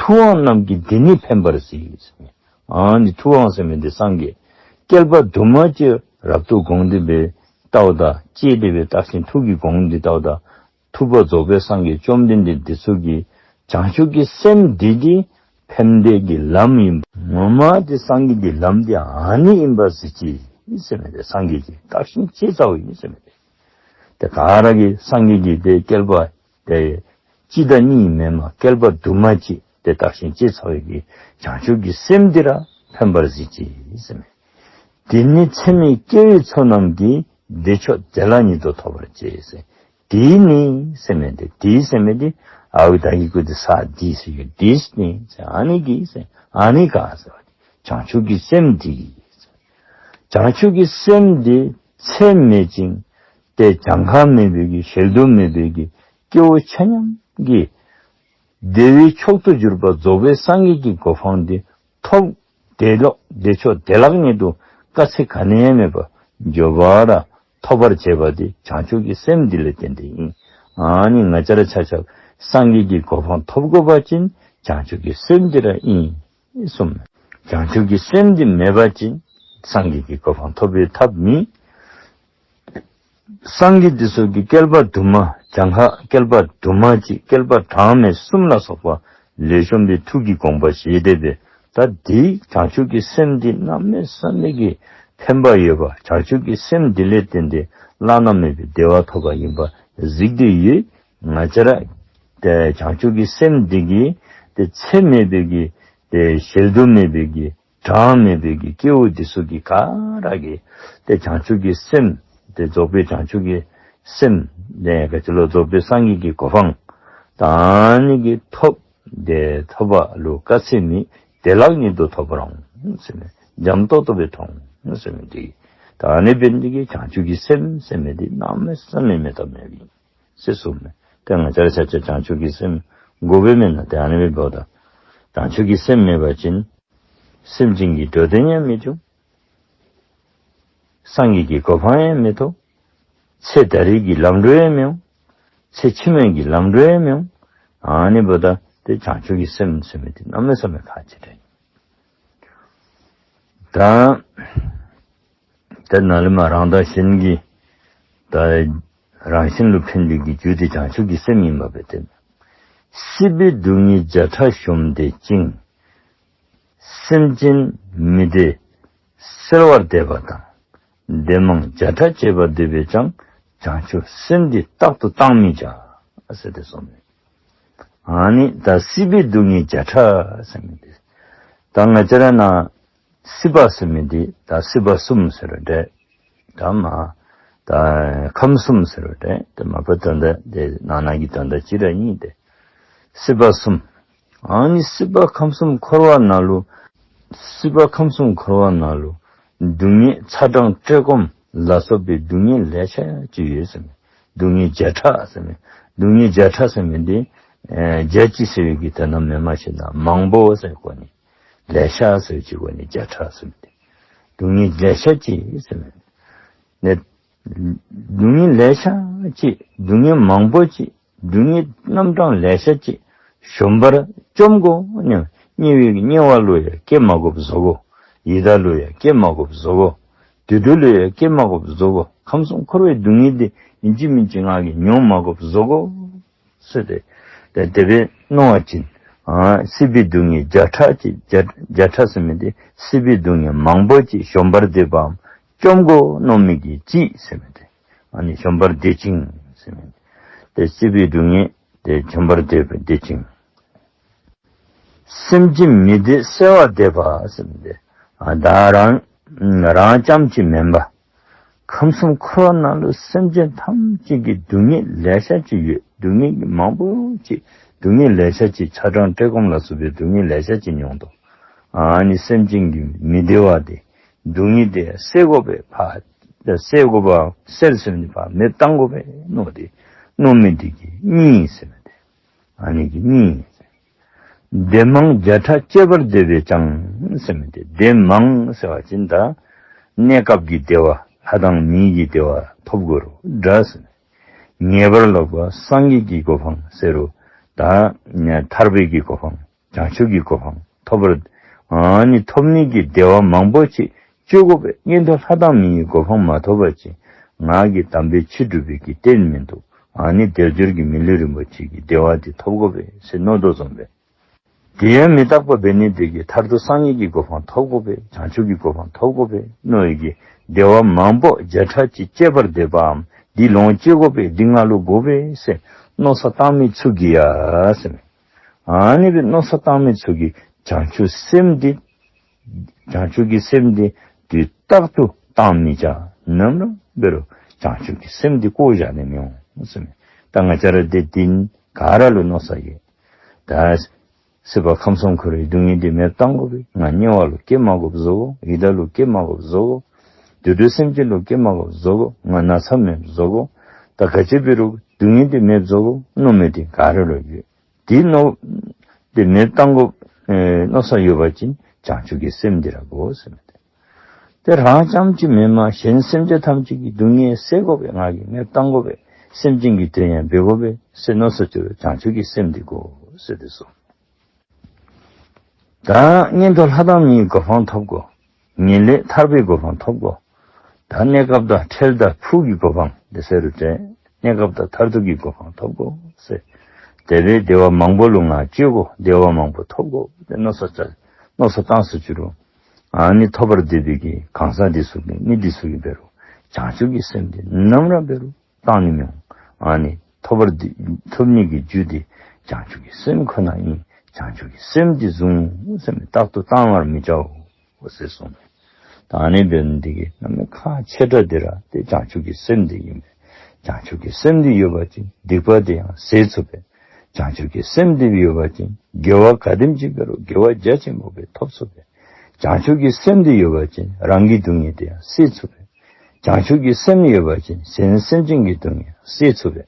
ཐུབ་དབང་རྣམས་ཀྱིས་འདི་ནི་ཕན་པར་གཟིགས་ཟེར་མས། ཨ་ནི་ཐུབ་དབང་ཟེར་མི་འདི་སངས་རྒྱས་བསྐལ་པ་དུ་མ་ཅིག་རབ་ཏུ་དགོངས་ཏེ་སྦེ་བལྟཝ་ད་དཔྱད་དེ་སྦེ་བལྟ་ཞིནམ་ཐུགས་ཀྱིས་དགོངས་ཏེ་བལྟཝ་ད་ཐུབ་པ་རྫོགས་པའི་སངས་རྒྱས་བཅོམ་ལྡན་འདས་འདི་ཚུ་གིས་བྱང་ཆུབ་ཀྱི་སེམས་འདི་གིས་ཕན་བདེ་གི་ལམ་ཨིན། ངོ་མ་འདི་སངས་རྒྱས་ཀྱི་ལམ་འདི་ཨ་ནི་ཨིན་པ་གཟིགས་ཅིག་ཟེར་མི་འདི་སངས་རྒྱས་ཀྱིས་བརྟག་ཤིང་དཔྱད་བལྟཝ་ཨིན་ཟེར་མི་འདི། ཏེ་ག་ར་གིས་སངས་རྒྱས་ཀྱིས་ཏེ་བསྐལ་པ་ཏེ་གཅིག་དང་གཉིས་མེན་མས། བསྐལ་པ་དུ་མ་ཅིག་ཏེ་བརྟག་ཤིང་དཔྱད་བལྟཝ་གིས་བྱང་ཆུབ་ཀྱི་སེམས་འདི་ར་ཕན་པར་གཟིགས་ཅིག་ཟེར་མས། འདི་ནི་ཚད་མེད་སྐྱེ་བོའི་ཚོགས་རྣམས་ཀྱིས། བདེ་མཆོག་བདེ་བླག་ཉིད་དུ་ཐོབ་པར་བྱེད་ཟེར། འདི་ནི་ཟེར་མི་འདི་འདི་ཟེར་མི་འདི་ཨའུ་ད་གི་གུ་འདི་ས་འདི་ཟེར་ཡོད། འདི་ནི་ཟེར་ཨ་ནི་གི་ཟེར་ཨ་ནི་ག་ཟེར་བ་ཅིན་བྱང་ཆུབ་ཀྱི་སེམས་འདི་གི་ཟེར། བྱང་ཆུབ་ཀྱི་སེམས་འདི་ཚད་མེད་ཅིང་ཏེ་གྱངས་ཁ་མེད་པའི་གི་ཞལ་དུ་མེད་པའི་གི་སྐྱེ་བོ་ཆ་མཉམ་གྱི་བདེ་བའི་མཆོག་ཏུ་གྱུར་པ་རྫོགས་པའི་སངས་རྒྱས་ཀྱི་གོ་འཕང་འདི་ཐོབ། བདེ་ལོ་བདེ་མཆོག་བདེ་བླག་ཉིད་དུ་དཀའ་ཚེགས་ག་ནི་ཡང་མེད་པར་མགྱོགས་པ་ར་ཐོབ་པར་བྱེད་པ་འདི་བྱང་ཆུབ་ཀྱི་སེམས་འདི་ལས་བརྟེན་ཏེ་ཨིན། ཨ་ནི་ང་བཅས་ར་ཆ་ཁྱབ་སངས་རྒྱས་ཀྱི་གོ་འཕང་ཐོབ་དགོ་པ་ཅིན་བྱང་ཆུབ་ཀྱི་སེམས་འདི་ར་ཨིན་གསུངས། བྱང་ཆུབ་ཀྱི་སེམས་འདི་མེད་པ་ཅིན་སངས་རྒྱས་ཀྱི་གོ་འཕང་ཐོབ་པའི་ཐབས་མེད། སངས་རྒྱས་འདི་ཚུ་གིས་བསྐལ་པ་དུ་མ་གྱངས་ཁ་བསྐལ་པ་དུ་མ་ཅིག་བསྐལ་པ་གྲངས་མེད་གསུམ་ལ་སོགས་པ་ལེགས་ཤོམ་སྦེ་ཐུགས་ཀྱིས་དགོངས་པ་བཞེས་ཏེ་སྦེ་ད་འདི་བྱང་ཆུབ་ཀྱི་སེམས་འདི་གནམ་མེད་ས་མེད་ཀྱི་ཕན་པ་ཡོད་པ་བྱང་ཆུབ་ཀྱི་སེམས་འདི་ལས་བརྟེན་ཏེ་བླ་ན་མེད་པའི་བདེ་བ་ཐོབ་པ་ཨིན་པ་གཟིགས་ཏེ་ཡོད། ང་བཅས་ར་ཏེ་བྱང་ཆུབ་ཀྱི་སེམས་འདི་གིས་ཏེ་ཚད་མེད་པའི་གི་ཏེ་ཞལ་དུ་མེད་པའི་གི་གྲངས་མེད་པའི་གི་སྐྱེ་བོ་འདི་ཚུ་གི་ག་ར་གིས་ཏེ་བྱང་ཆུབ་ཀྱི་སེམས་ཏེ་རྫོགས་པའི་བྱང་ཆུབ་ཀྱི་སེམས་ཏེ་ག་ཅི་ལོ་རྫོགས་པའི་སངས་རྒྱས་ཀྱི་གོ་འཕང་ད་ནི་གི་ཐོབ་ཏེ་ཐོབ་པ་ལུ་དཀའ་ཚེགས་མེད། བདེ་བླག་ཉིད་དུ་ཐོབ་པར་འོང་ཟེར་མི་འཇམ་ཏོང་ཏོ་སྦེ་ཐོབ་འོང་ཟེར་མི་འདི་ད་ནི་འབད་ནི་གི་བྱང་ཆུབ་ཀྱི་སེམས་ཟེར་མི་འདི་གནམ་མེད་ས་མེད་མེད་ཐབས་མེད་པའི་ཟེར་གསུངས་མས། ཏེ་ང་བཅས་ར་ཆ་ཁྱབ་བྱང་ཆུབ་ཀྱི་སེམས་དགོ་པས་མེན་ན། ཏེ་ཨ་ནི་འབདཝ་ད་བྱང་ཆུབ་ཀྱི་སེམས་མེད་པ་ཅིན་སེམས་ཅན་གྱི་འགྲོ་དོན་ཡང་མི་འབྱུང་། སངས་རྒྱས་ཀྱི་གོ་འཕང་ཡང་མི་ཐོབ། ཚེ་ད་རེས་ཀྱི་ལམ་འགྲོ་ཡང་མི་འོང་། ཚེ་ཕྱི་མའི་གི་ལམ་འགྲོ་ཡང་མི་འོང་། ཨ་ནི་འབདཝ་ད་ཏེ་བྱང་ཆུབ་ཀྱི་སེམས་ཟེར་མི་འདི་གནམ་མེད་ས་མེད་ཁག་ཆེ་དྲགས་ཨིན། ད་ད་ནཱ་ལས་མར་རང་དང་གཞན་གྱི་ད་རང་གཞན་ལུ་ཕན་པའི་གི་རྒྱུ་དེ་བྱང་ཆུབ་ཀྱི་སེམས་ཨིན་པ་སྦེ་བསྟན། སྲིད་པའི་སྡུག་བསྔལ་བརྒྱ་ཕྲག་གཞོམ་བདེ་ཅིང་། སེམས་ཅན་མི་བདེ་སེལ་བར་འདོད་པ་དང་། བདེ་མང་བརྒྱ་ཕྲག་བྱེད་པར་འདོད་པས་ཀྱང་། བྱང་ཆུབ་སེམས་འདི་རྟག་ཏུ་བཏང་མི་བྱ། ཟེར་ཏེ་གསུངས་མས། ཨ་ནི་ད་སྲིད་པའི་སྡུག་བསྔལ་བརྒྱ་ཕྲག་ཟེར་མི་འདི་ད་ང་བཅས་ར་ནཱ་སྲིད་པ་ཟེར་མི་འདི་ད་སྲིད་པ་གསུམ་ཟེར་རུང་འདྲ། ད་མ་ད་ཁམས་གསུམ་ཟེར་རུང་འདྲ། ད་མ་པ་དོན་དག་འདི་ནང་ན་གི་དོན་དག་གཅིག་ར་ཨིན་ཏེ། སྲིད་པ་གསུམ། ཨ་ནི་སྲིད་པ་ཁམས་གསུམ་འཁོར་བ་ནང་ལུ་སྲིད་པ་ཁམས་གསུམ་འཁོར་བ་ནང་ལུ་སྡུག་བསྔལ་ཚ་གྲང་བཀྲེས་སྐོམ་ལ་སོགས་པའི་སྡུག་བསྔལ་ལེ་ཤ་ཅིག་ཡོད་ཟེར་མས། སྡུག་བསྔལ་བརྒྱ་ཕྲག་ཟེར་མས། སྡུག་བསྔལ་བརྒྱ་ཕྲག་ཟེར་མི་འདི་ཨེ་བརྒྱ་ཅིག་ཟེར་བའི་གི་དོན་དག་མེན་མ་ཤེས་ན་མང་པོ་ཟེར་གོ་ནི། ལེ་ཤ་ཟེར་ཅིག་གོ་ནི་བརྒྱ་ཕྲག་ཟེར་མི་འདི། སྡུག་བསྔལ་ལེ་ཤ་ཅིག་ཟེར་མི་འདི། ནི་སྡུག་བསྔལ་ལེ་ཤ་ཅིག་སྡུག་བསྔལ་མང་པོ་ཅིག་སྡུག་བསྔལ་རྣམ་གྲངས་ལེ་ཤ་ཅིག་གཞོམ་པར་བཅོམ་དགོ་སྙམ། དམྱལ་བའི་དམྱལ་བ་ལུ་ཡང་སྐྱེ་མ་དགོཔ་བཟོ་དགོ། ཡི་དྭགས་ལུ་ཡང་སྐྱེ་མ་དགོཔ་བཟོ་དགོ། དུད་འགྲོ་ལུ་ཡང་སྐྱེ་མ་དགོཔ་བཟོ་དགོ། ཁམས་གསུམ་འཁོར་བའི་སྡུག་བསྔལ་འདི་ཨིན་ཅི་མིན་ཅི་ང་གིས་མྱོང་མ་དགོཔ་བཟོ་དགོ་ཟེར་ཏེ། ཏེ་དེ་སྦེ་མནོ་བ་ཅིན་ཨ་སྲིད་པའི་སྡུག་བསྔལ་བརྒྱ་ཕྲག་གཅིག་བརྒྱ་བརྒྱ་ཕྲག་ཟེར་མི་འདི་སྲིད་པའི་སྡུག་བསྔལ་མང་པོ་ཅིག་གཞོམ་པར་འདོད་པའམ་བཅོམ་དགོ་མནོ་མི་གིས་གཅིག་ཟེར་མི་འདི། ཨ་ནི་གཞོམ་པར་འདོད་ཅིང་ཟེར་མི་འདི། ཏེ་སྲིད་པའི་སྡུག་བསྔལ་ཏེ་གཞོམ་པར་འདོད་པ་འདོད་ཅིང་། སེམས་ཅན་མི་བདེ་བསལ་བར་འདོད་པ་ཟེར་མི་འདི། ཨ་ད་རང་རང་རྐྱངམ་གཅིག་མེན་པར་ཁམས་གསུམ་འཁོར་བ་ནང་ལུ་སེམས་ཅན་ཐམས་ཅད་ཀྱི་སྡུག་བསྔལ་ལེ་ཤ་ཅིག་ཡོད། སྡུག་བསྔལ་གྱི་མང་པོ་ཅིག་སྡུག་བསྔལ་ལེ་ཤ་ཅིག་ཆ་གྲང་བཀྲེས་སྐོམ་ལ་སོགས་པའི་སྡུག་བསྔལ་ལེ་ཤ་ཅིག་མྱོང་དོ། ཨ་ནི་སེམས་ཅན་གྱི་མི་བདེ་བ་དེ་སྡུག་བསྔལ་དེ་བསལ་དགོ་པས། ཕར་བསལ་དགོ་པ་བསལ་ཟེར་མི་འདི་ཕར་མེདཔ་བཏང་དགོ་པས་མནོ་སྟེ་མནོ་མི་འདི་གིས་གཉིས་ཟེར་མི་འདི། ཨ་ནི་གིས་གཉིས། བདེ་མང་བརྒྱ་ཕྲག་སྤྱད་པར་འདོད་པས་ཀྱང་ཟེར་མི་འདི། བདེ་མང་ཟེར་བ་ཅིན་ད་གནས་སྐབས་ཀྱི་བདེ་བ་ལྷ་དང་མི་གི་བདེ་བ་ཐོབ་དགོ་རུང་འདྲ་ཟེར། ངེས་པར་ལོག་པ་སངས་རྒྱས་ཀྱི་གོ་འཕང་ཟེར་རུང་ད་ཐར་པའི་གི་གོ་འཕང་བྱང་ཆུབ་ཀྱི་གོ་འཕང་ཐོབ་པར་ཨ་ནི་ཐོབ་ནི་གི་བདེ་བ་མང་པོ་ཅིག་སྤྱོད་དགོ་པས། མངོན་མཐོ་ལྷ་དང་མི་གི་གོ་འཕང་མ་ཐོབ་པ་ཅིན་ང་གིས་དམ་པའི་ཆོས་སྒྲུབ་པའི་གི་རྟེན་མིན་འདུག། ཨ་ནི་དལ་འབྱོར་གྱི་མི་ལུས་རིན་པོ་ཆེ་གི་བདེ་བ་དེ་ཐོབ་དགོ་པས་ཟེར་མནོ་དོ་བཟུམ་སྦེ། དེ་ཡང་མི་རྟག་པ་འབད་ནི་དེ་གིས་མཐར་ཐུག་སངས་རྒྱས་ཀྱི་གོ་འཕང་ཐོབ་དགོ་པས། བྱང་ཆུབ་ཀྱི་གོ་འཕང་ཐོབ་དགོ་པས་མནོ་ཡི་གི་བདེ་བ་མང་པོ་བརྒྱ་ཕྲག་གཅིག་སྤྱད་པར་འདོད་པའམ་འདི་ལོངས་སྤྱོད་དགོ་པས། འདི་ང་ལུ་དགོ་པས་ཟེར་མནོ་བསམ་བཏང་མི་ཚུ་གིས་ཡང་ཟེར་མས། ཨ་ནི་སྦེ་མནོ་བསམ་བཏང་མི་ཚུ་གིས་བྱང་ཆུབ་སེམས་འདི་བྱང་ཆུབ་ཀྱི་སེམས་འདི་དུས་རྟག་ཏུ་བཏང་མི་བྱ། ནམ་ར་འབད་རུང་བྱང་ཆུབ་ཀྱི་སེམས་འདི་བཀོ་བཞག་ནི་མི་འོང་ཟེར་མས། ད་ང་བཅས་ར་འདི་འདི་ག་ར་ལུ་མནོ་བསམ་ཡོད། ད་སྲིད་པ་ཁམས་གསུམ་འཁོར་བའི་སྡུག་བསྔལ་འདི་མེདཔ་བཏང་དགོ་པས། ང་དམྱལ་བ་ལུ་སྐྱེ་མ་དགོཔ་བཟོ་དགོ། ཡི་དྭགས་ལུ་སྐྱེ་མ་དགོཔ་བཟོ་དགོ། དུད་འགྲོ་སེམས་ཅན་ལུ་སྐྱེ་མ་དགོཔ་བཟོ་དགོ། ང་ན་ཚ་མེདཔ་བཟོ་དགོ། ད་ག་ཅི་འབད་རུང་སྡུག་བསྔལ་འདི་མེདཔ་བཟོ་དགོ་མནོ་མི་འདི་ག་ར་ལུ་ཡོད། དེ་མནོ་དེ་མེདཔ་བཏང་དགོ་ཨེ་མནོ་བསམ་ཡོད་པ་ཅིན་བྱང་ཆུབ་ཀྱི་སེམས་འདི་ར་དགོ་ཟེར་མི་འདི། དེ་རང་རྐྱངམ་གཅིག་མེན་པར་གཞན་སེམས་ཅན་ཐམས་ཅད་ཀྱི་སྡུག་བསྔལ་བསལ་དགོ་པས། ང་གིས་མེདཔ་བཏང་དགོ་པས། སེམས་ཅན་གྱི་དོན་ཡང་འབད་དགོ་པས་ཟེར་མནོ་བསམ་ཅིག་བྱང་ཆུབ་ཀྱི་སེམས་འདི་དགོ་ཟེར་ཏེ་གསུངས། ད་མངོན་མཐོ་ལྷ་དང་མིའི་གོ་འཕང་ཐོབ་དགོ། ངེས་ལེགས་ཐར་པའི་གོ་འཕང་ཐོབ་དགོ། ད་གནས་སྐབས་དང་འཕྲལ་དང་ཕུགས་ཀྱི་གོ་འཕང་དེ་ཟེར་རུང་འདྲ། གནས་སྐབས་དང་མཐར་ཐུག་གི་གོ་འཕང་ཐོབ་དགོ་ཟེར། དེ་སྦེ་བདེ་བ་མང་པོ་ལུ་ང་སྤྱོད་དགོ། བདེ་བ་མང་པོ་ཐོབ་དགོ་ཟེར་མནོ་བསམ་བཏང་མནོ་བསམ་བཏང་ས་ཅིག་རུང་ཨ་ནི་ཐོབ་པར་འདོད་པའི་གི་གང་ཟག་འདི་ཚུ་གིས་མི་འདི་ཚུ་གིས་འབད་རུང་བྱང་ཆུབ་ཀྱི་སེམས་འདི་ནམ་ར་འབད་རུང་བཏང་ནི་མི་འོང་། ཨ་ནི་ཐོབ་པར་འདི་ཐོབ་ནི་གི་རྒྱུ་འདི་བྱང་ཆུབ་ཀྱི་སེམས་ཁོ་ན་ཨིན། བྱང་ཆུབ་ཀྱི་སེམས་འདི་བཟུང་སེམས་རྟག་ཏུ་བཏང་བར་མི་བྱའོ་ཟེར་གསུངས། ད་ཨ་ནི་འབད་ནི་འདི་གིས་གནམ་མེད་ཁག་ཆེ་དྲགས་འདི་ར་ཏེ་བྱང་ཆུབ་ཀྱི་སེམས་འདི་ཨིན་པས། བྱང་ཆུབ་ཀྱི་སེམས་འདི་ཡོད་པ་ཅིན་སྡིག་པ་འདི་ཡང་ཟད་ཚུགས་པས། བྱང་ཆུབ་ཀྱི་སེམས་འདི་ཡོད་པ་ཅིན་དགེ་བ་ག་དེམ་ཅིག་འབད་རུང་དགེ་བ་རྒྱ་ཆེན་པོ་སྦེ་ཐོབ་ཚུགས་པས། བྱང་ཆུབ་ཀྱི་སེམས་འདི་ཡོད་པ་ཅིན་རང་གི་སྡུག་བསྔལ་དེ་ཡང་སེལ་ཚུགས་པས། བྱང་ཆུབ་ཀྱི་སེམས་ཡོད་པ་ཅིན་གཞན་སེམས་ཅན་གྱི་སྡུག་བསྔལ་སེལ་ཚུགས་པས།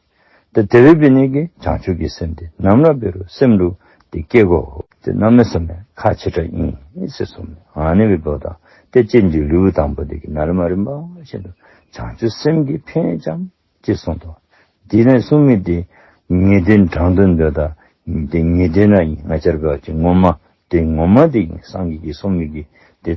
ཏེ་དེ་སྦེ་འབད་ནི་གིས་བྱང་ཆུབ་ཀྱི་སེམས་དེ་ནམ་ར་འབད་རུང་སེམས་ལུ་དེ་སྐྱེ་དགོ། དེ་གནམ་མེད་ས་མེད་ཁག་ཆེ་དྲགས་ཨིན་ཟེར་གསུངས་མས། ཨ་ནི་སྦེ་འབདཝ་ད་ཏེ་སྤྱན་གྱི་ལེའུ་དང་པོ་དེ་གིས་ནཱ་ལས་མར་རིམ་པ་བཞིན་དུ་བྱང་ཆུབ་སེམས་ཀྱིས་ཕན་ཡོན་ཙམ་ཅིག་གསུངས་དོ། དེ་ནས་གསུངས་མི་དེ་ངེས་དོན་དྲང་དོན་འབདཝ་ད་དེ་ངེས་དོན་ར་ཨིན། ང་བཅས་ར་འབད་བ་ཅིན་ངོ་མ་དེ་ངོ་མ་དེ་ཨིན། སངས་རྒྱས་ཀྱིས་གསུངས་མི་གི་དེ་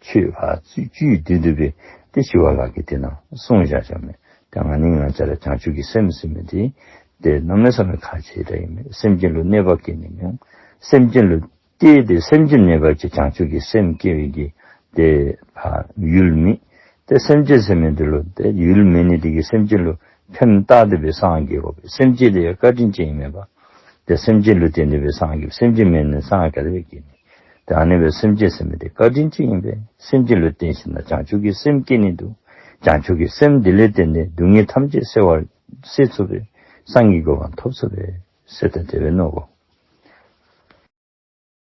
ཆོས་ཕར་བཅུད་བཅུད་བསྡུས་བསྡུས་སྦེ་དེ་ཞི་བ་ལྷ་གིས་དེ་ནང་གསུངས་བཞག་བཞགཔ་མས། ད་ཨ་ནི་ང་བཅས་ར་བྱང་ཆུབ་ཀྱི་སེམས་ཟེར་མི་དེ་དེ་གནམ་མེད་ས་མེད་ཁག་ཆེ་དྲགས་ཨིན་མས། སེམས་ཅན་ལུ་གནོད་པ་བསྐྱལ་ནི་མི་འོང་། སེམས་ཅན་ལུ་ཏེ་དེ་སེམས་ཅན་མེད་པ་ཅིན་བྱང་ཆུབ་ཀྱི་སེམས་སྐྱེ་བའི་གི་དེ་ཕར་ཡུལ་མེད། ཏེ་སེམས་ཅན་ཟེར་མི་འདི་ལུ་ཏེ་ཡུལ་མེད་ནི་དེ་གིས་སེམས་ཅན་ལུ་ཕན་བཏགས་ཏེ་སྦེ་སངས་རྒྱས་དགོ་པས། སེམས་ཅན་དེ་ཡང་བཀའ་དྲིན་ཅན་ཨིན་མས་པ། ཏེ་སེམས་ཅན་ལུ་བརྟེན་ཏེ་སྦེ་སངས་རྒྱས། སེམས་ཅན་མེད་ན་སངས་རྒྱས་ག་དེ་སྦེ་སྐྱེ་ནི། ཏེ་ཨ་ནི་སྦེ་སེམས་ཅན་ཟེར་མི་དེ་བཀའ་དྲིན་ཅན་ཨིན་པས། སེམས་ཅན་ལུ་བརྟེན་ཞིནམ་ལས་བྱང་ཆུབ་ཀྱི་སེམས་སྐྱེ་ནི་འདུག། བྱང་ཆུབ་ཀྱི་སེམས་དེ་ལས་བརྟེན་ཏེ་སྡུག་བསྔལ་ཐམས་ཅད་སེལ་བར་སེལ་ཚུགས་པས། སངས་རྒྱས་གོ་འཕང་ཐོབ་ཚུགས་པས་ཟེར་ཏེ་དེ་སྦེ་མནོ་དགོ།